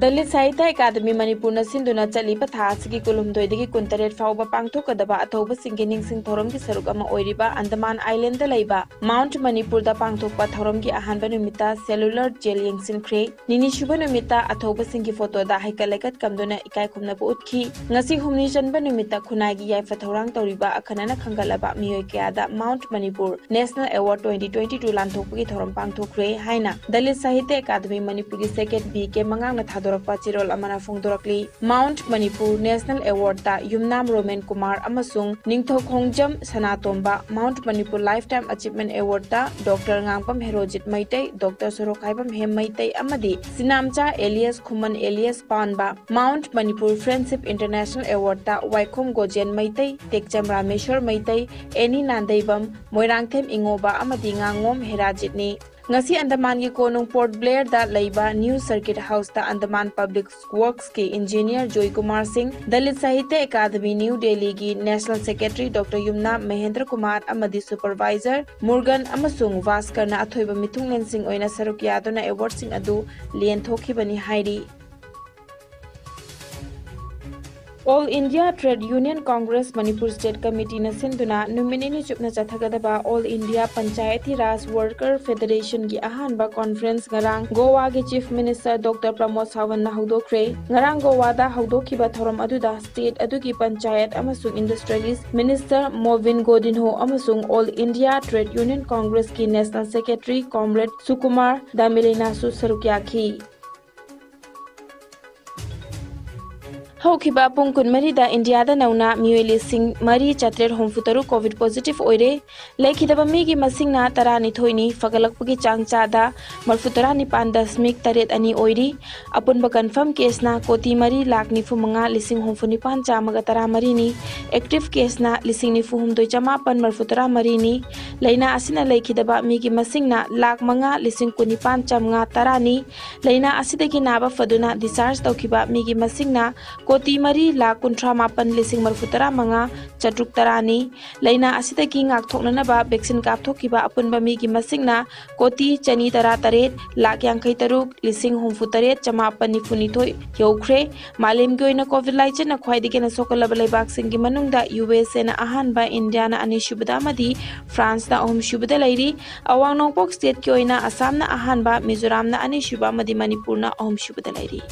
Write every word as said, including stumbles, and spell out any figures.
Dalit Sahitya academy ꯃꯅꯤꯄꯨꯔꯅ ꯁꯤꯟꯗꯨꯅ ꯆꯠꯂꯤꯕ ꯊꯥ ꯑꯁꯤꯒꯤ ꯀꯨꯟꯍꯨꯝꯗꯣꯏꯗꯒꯤ ꯀꯨꯟꯇꯔꯦꯠ ꯐꯥꯎꯕ ꯄꯥꯡꯊꯣꯛꯀꯗꯕ ꯑꯊꯧꯕꯁꯤꯡꯒꯤ ꯅꯤꯡꯁꯤꯡ ꯊꯧꯔꯝꯒꯤ ꯁꯔꯨꯛ ꯑꯃ ꯑꯣꯏꯔꯤꯕ ꯑꯟꯗꯃꯥꯟ ꯑꯥꯏꯂꯦꯟꯗ ꯂꯩꯕ ꯃꯥꯎꯟꯠ ꯃꯅꯤꯄꯨꯔꯗ ꯄꯥꯡꯊꯣꯛꯄ ꯊꯧꯔꯝꯒꯤ ꯑꯍꯥꯟꯕ ꯅꯨꯃꯤꯠꯇ cellular jail ꯌꯦꯡꯁꯤꯟꯈ꯭ꯔꯦ꯫ ꯅꯤꯅꯤ ꯁꯨꯕ ꯅꯨꯃꯤꯠꯇ ꯑꯊꯧꯕꯁꯤꯡꯒꯤ ꯐꯣꯇꯣꯗ ꯍꯩꯀꯠ ꯂꯩꯀꯠ ꯀꯝꯗꯨꯅ ꯏꯀꯥꯏ ꯈꯨꯝꯅꯕ ꯎꯠꯈꯤ꯫ ꯉꯁꯤ ꯍꯨꯝꯅꯤ ꯆꯟꯕ ꯅꯨꯃꯤꯠꯇ ꯈꯨꯟꯅꯥꯏꯒꯤ ꯌꯥꯏꯐ ꯊꯧꯔꯥꯡ ꯇꯧꯔꯤꯕ ꯑꯈꯟꯅꯅ ꯈꯟꯒꯠꯂꯕ ꯃꯤꯑꯣꯏ ꯀꯌꯥꯗ mount Manipur National Award twenty twenty-two ꯂꯥꯟꯊꯣꯛꯄꯒꯤ ꯊꯧꯔꯝ ꯄꯥꯡꯊꯣꯛꯈ꯭ꯔꯦ ꯍꯥꯏꯅ ꯗꯂꯤꯠ ꯁꯥꯍꯤꯇ꯭ꯌ ꯑꯦꯀꯥꯗꯃꯤ ꯃꯅꯤꯄꯨꯔꯒꯤ ꯁꯦꯀ꯭ꯔꯦꯇꯔꯤ ꯕꯤ ꯀꯦ ꯃꯉꯥꯡꯅ ꯊꯥꯗꯣꯔꯛꯄ ꯆꯦꯔꯣꯜ ꯑꯃꯅ ꯐꯣꯡꯗꯣꯔꯛꯂꯤ꯫ ꯃꯥꯎꯟꯠ ꯃꯅꯤꯄꯨꯔ National Award ꯇ ꯌꯨꯝꯅꯥꯝ ꯔꯣꯃꯦꯟ ꯀꯨꯃꯥꯔ ꯑꯃꯁꯨꯡ Ningthoukhongjam Sanatomba, mount Manipur Lifetime Achievement Award ꯇ ꯗꯣꯛꯇꯔ ꯉꯥꯡꯕꯝ ꯍꯦꯔꯣꯖꯤꯠ ꯃꯩꯇꯩ, ꯗꯣꯛꯇꯔ ꯁꯣꯔꯣꯛꯈꯥꯏꯕꯝ ꯍꯦꯝ ꯃꯩꯇꯩ ꯑꯃꯗꯤ Sinamcha alias Khuman alias Panba, mount Manipur Friendship International Award ꯇ ꯋꯥꯏꯈꯣꯝ ꯒꯣꯖꯦꯟ ꯃꯩꯇꯩ, ꯇꯦꯛꯆꯝ ꯔꯥꯃꯦꯁꯣꯔ ꯃꯩꯇꯩ, ꯑꯦꯅꯤ ꯅꯥꯟꯗꯩꯕꯝ, ꯃꯣꯏꯔꯥꯡꯊꯦꯝ ꯏꯉꯣꯕ ꯑꯃꯗꯤ ꯉꯥꯉꯣꯝ ꯍꯦꯔꯥꯖꯤꯠꯅꯤ꯫ ꯉꯁꯤ ꯑꯟꯗꯃꯥꯟꯒꯤ ꯀꯣꯅꯨꯡ ꯄꯣꯔꯠ ꯕ꯭ꯂꯦꯌꯔꯗ ꯂꯩꯕ ꯅ꯭ꯌꯨ ꯁꯔꯀꯤꯠ ꯍꯥꯎꯁꯇ ꯑꯟꯗꯃꯥꯟ ꯄꯕ꯭ꯂꯤꯛ ꯋꯔꯛꯁꯀꯤ engineer Joy Kumar Singh, Dalit Sahitya academy new ꯗꯦꯜꯂꯤꯒꯤ national secretary doctor Yumnam Mahendra Kumar ꯑꯃꯗꯤ ꯁꯨꯄꯔꯚꯥꯏꯖꯔ ꯃꯨꯔꯒꯟ ꯑꯃꯁꯨꯡ ꯚꯥꯁꯀꯔꯅ ꯑꯊꯣꯏꯕ ꯃꯤꯊꯨꯡꯂꯦꯟꯁꯤꯡ ꯑꯣꯏꯅ ꯁꯔꯨꯛ ꯌꯥꯗꯨꯅ ꯑꯦꯋꯥꯔꯗꯁꯤꯡ ꯑꯗꯨ ꯂꯦꯟꯊꯣꯛꯈꯤꯕꯅꯤ ꯍꯥꯏꯔꯤ꯫ All India Trade Union Congress Manipur State Committee ꯅ ꯁꯤꯟꯗꯨꯅ ꯅꯨꯃꯤꯠ ꯅꯤꯅꯤ ꯆꯨꯞꯅ ꯆꯠꯊꯒꯗꯕ All India Panchayati Raj Worker Federation ꯒꯤ ꯑꯍꯥꯟꯕ ꯀꯣꯟꯐ꯭ꯔꯦꯟꯁ ꯉꯔꯥꯡ ꯒꯣꯋꯥꯒꯤ ꯆꯤꯐ ꯃꯤꯅꯤꯁꯇꯔ ꯗꯣꯛꯇꯔ ꯄ꯭ꯔꯃꯣꯗ ꯁꯥꯋꯟꯅ ꯍꯧꯗꯣꯛꯈ꯭ꯔꯦ꯫ ꯉꯔꯥꯡ ꯒꯣꯋꯥꯗ ꯍꯧꯗꯣꯛꯈꯤꯕ ꯊꯧꯔꯝ ꯑꯗꯨꯗ ꯁ꯭ꯇꯦꯠ ꯑꯗꯨꯒꯤ ꯄꯟꯆꯥꯌꯠ ꯑꯃꯁꯨꯡ ꯏꯟꯗꯁꯇ꯭ꯔꯤꯌꯦꯂꯤꯁ ꯃꯤꯅꯤꯁꯇꯔ ꯃꯣꯕꯤꯟ ꯒꯣꯗꯤꯟꯍꯣ ꯑꯃꯁꯨꯡ All India Trade Union Congress ꯀꯤ ꯅꯦꯁꯅꯦꯜ ꯁꯦꯀ꯭ꯔꯦꯇꯔꯤ ꯀꯣꯝꯔꯦꯗ ꯁꯨꯀꯨꯃꯥꯔ ꯗꯥꯃꯤꯂꯤꯅꯥꯁꯨ ꯁꯔꯨꯛ ꯌꯥꯈꯤ꯫ ꯍꯧꯈꯤꯕ ꯄꯨꯡ ꯀꯨꯟꯃꯔꯤꯗ ꯏꯟꯗꯤꯌꯥꯗ ꯅꯧꯅ ꯃꯤꯑꯣꯏ ꯂꯤꯁꯤꯡ ꯃꯔꯤ ꯆꯥꯇ꯭ꯔꯦꯠ ꯍꯨꯝꯐꯨ ꯇꯔꯨꯛ ꯀꯣꯚꯤꯗ ꯄꯣꯖꯤꯇꯤꯚ ꯑꯣꯏꯔꯦ꯫ ꯂꯩꯈꯤꯗꯕ ꯃꯤꯒꯤ ꯃꯁꯤꯡꯅ ꯇꯔꯥꯅꯤꯊꯣꯏꯅꯤ, ꯐꯒꯠꯂꯛꯄꯒꯤ ꯆꯥꯡ ꯆꯥꯗ ꯃꯔꯐꯨ ꯇꯔꯥ ꯅꯤꯄꯥꯟ ꯗꯁꯃꯤꯛ ꯇꯔꯦꯠ ꯑꯅꯤ ꯑꯣꯏꯔꯤ꯫ ꯑꯄꯨꯟꯕ ꯀꯟꯐꯥꯔꯝ ꯀꯦꯁꯅ ꯀꯣꯇꯤ ꯃꯔꯤ ꯂꯥꯈ ꯅꯤꯐꯨ ꯃꯉꯥ ꯂꯤꯁꯤꯡ ꯍꯨꯝꯐꯨ ꯅꯤꯄꯥꯟ ꯆꯥꯝꯃꯒ ꯇꯔꯥ ꯃꯔꯤꯅꯤ꯫ ꯑꯦꯛꯇꯤꯚ ꯀꯦꯁꯅ ꯂꯤꯁꯤꯡ ꯅꯤꯐꯨ ꯍꯨꯝꯗꯣꯏ ꯆꯥꯃꯥꯄꯟ ꯃꯔꯐꯨ ꯇꯔꯥ ꯃꯔꯤꯅꯤ꯫ ꯂꯥꯏꯅꯥ ꯑꯁꯤꯅ ꯂꯩꯈꯤꯗꯕ ꯃꯤꯒꯤ ꯃꯁꯤꯡꯅ ꯂꯥꯈ ꯃꯉꯥ ꯂꯤꯁꯤꯡ ꯀꯨꯟꯅꯤꯄꯥꯟ ꯆꯥꯃꯉꯥ ꯇꯔꯥꯅꯤ꯫ ꯂꯥꯏꯅꯥ ꯑꯁꯤꯗꯒꯤ ꯅꯥꯕ ꯐꯗꯨꯅ discharge ꯇꯧꯈꯤꯕ ꯃꯤꯒꯤ ꯃꯁꯤꯡꯅ ꯀꯣꯇꯤ ꯃꯔꯤ ꯂꯥꯈ ꯀꯨꯟꯊ꯭ꯔꯥ ꯃꯥꯄꯟ ꯂꯤꯁꯤꯡ ꯃꯔꯤꯐꯨ ꯇꯔꯥ ꯃꯉꯥ ꯆꯥꯇ꯭ꯔꯨꯛ ꯇꯔꯥꯅꯤ꯫ ꯂꯥꯏꯅꯥ ꯑꯁꯤꯗꯒꯤ ꯉꯥꯛꯊꯣꯛꯅꯅꯕ vaccine ꯀꯥꯞꯊꯣꯛꯈꯤꯕ ꯑꯄꯨꯟꯕ ꯃꯤꯒꯤ ꯃꯁꯤꯡꯅ ꯀꯣꯇꯤ ꯆꯅꯤ ꯇꯔꯥ ꯇꯔꯦꯠ ꯂꯥꯈ ꯌꯥꯡꯈꯩ ꯇꯔꯨꯛ ꯂꯤꯁꯤꯡ ꯍꯨꯝꯐꯨ ꯇꯔꯦꯠ ꯆꯃꯥꯄꯟ ꯅꯤꯐꯨ ꯅꯤꯊꯣꯏ ꯌꯧꯈ꯭ꯔꯦ꯫ ꯃꯥꯂꯦꯝꯒꯤ ꯑꯣꯏꯅ COVID ꯂꯥꯏꯆꯠꯅ ꯈ꯭ꯋꯥꯏꯗꯒꯤ ꯍꯦꯟꯅ ꯁꯣꯛꯍꯜꯂꯕ ꯂꯩꯕꯥꯛꯁꯤꯡꯒꯤ ꯃꯅꯨꯡꯗ USAꯅ ꯑꯍꯥꯟꯕ, ꯏꯟꯗꯤꯌꯥꯅ ꯑꯅꯤꯁꯨꯕꯗ ꯑꯃꯗꯤ ꯐ꯭ꯔꯥꯟꯁꯅ ꯑꯍꯨꯝꯁꯨꯕꯗ ꯂꯩꯔꯤ꯫ ꯑꯋꯥꯡ ꯅꯣꯡꯄꯣꯛ stateꯀꯤ ꯑꯣꯏꯅ ꯑꯁꯥꯝꯅ ꯑꯍꯥꯟꯕ, ꯃꯤꯖꯣꯔꯥꯝꯅ ꯑꯅꯤꯁꯨꯕ ꯑꯃꯗꯤ ꯃꯅꯤꯄꯨꯔꯅ ꯑꯍꯨꯝꯁꯨꯕꯗ ꯂꯩꯔꯤ꯫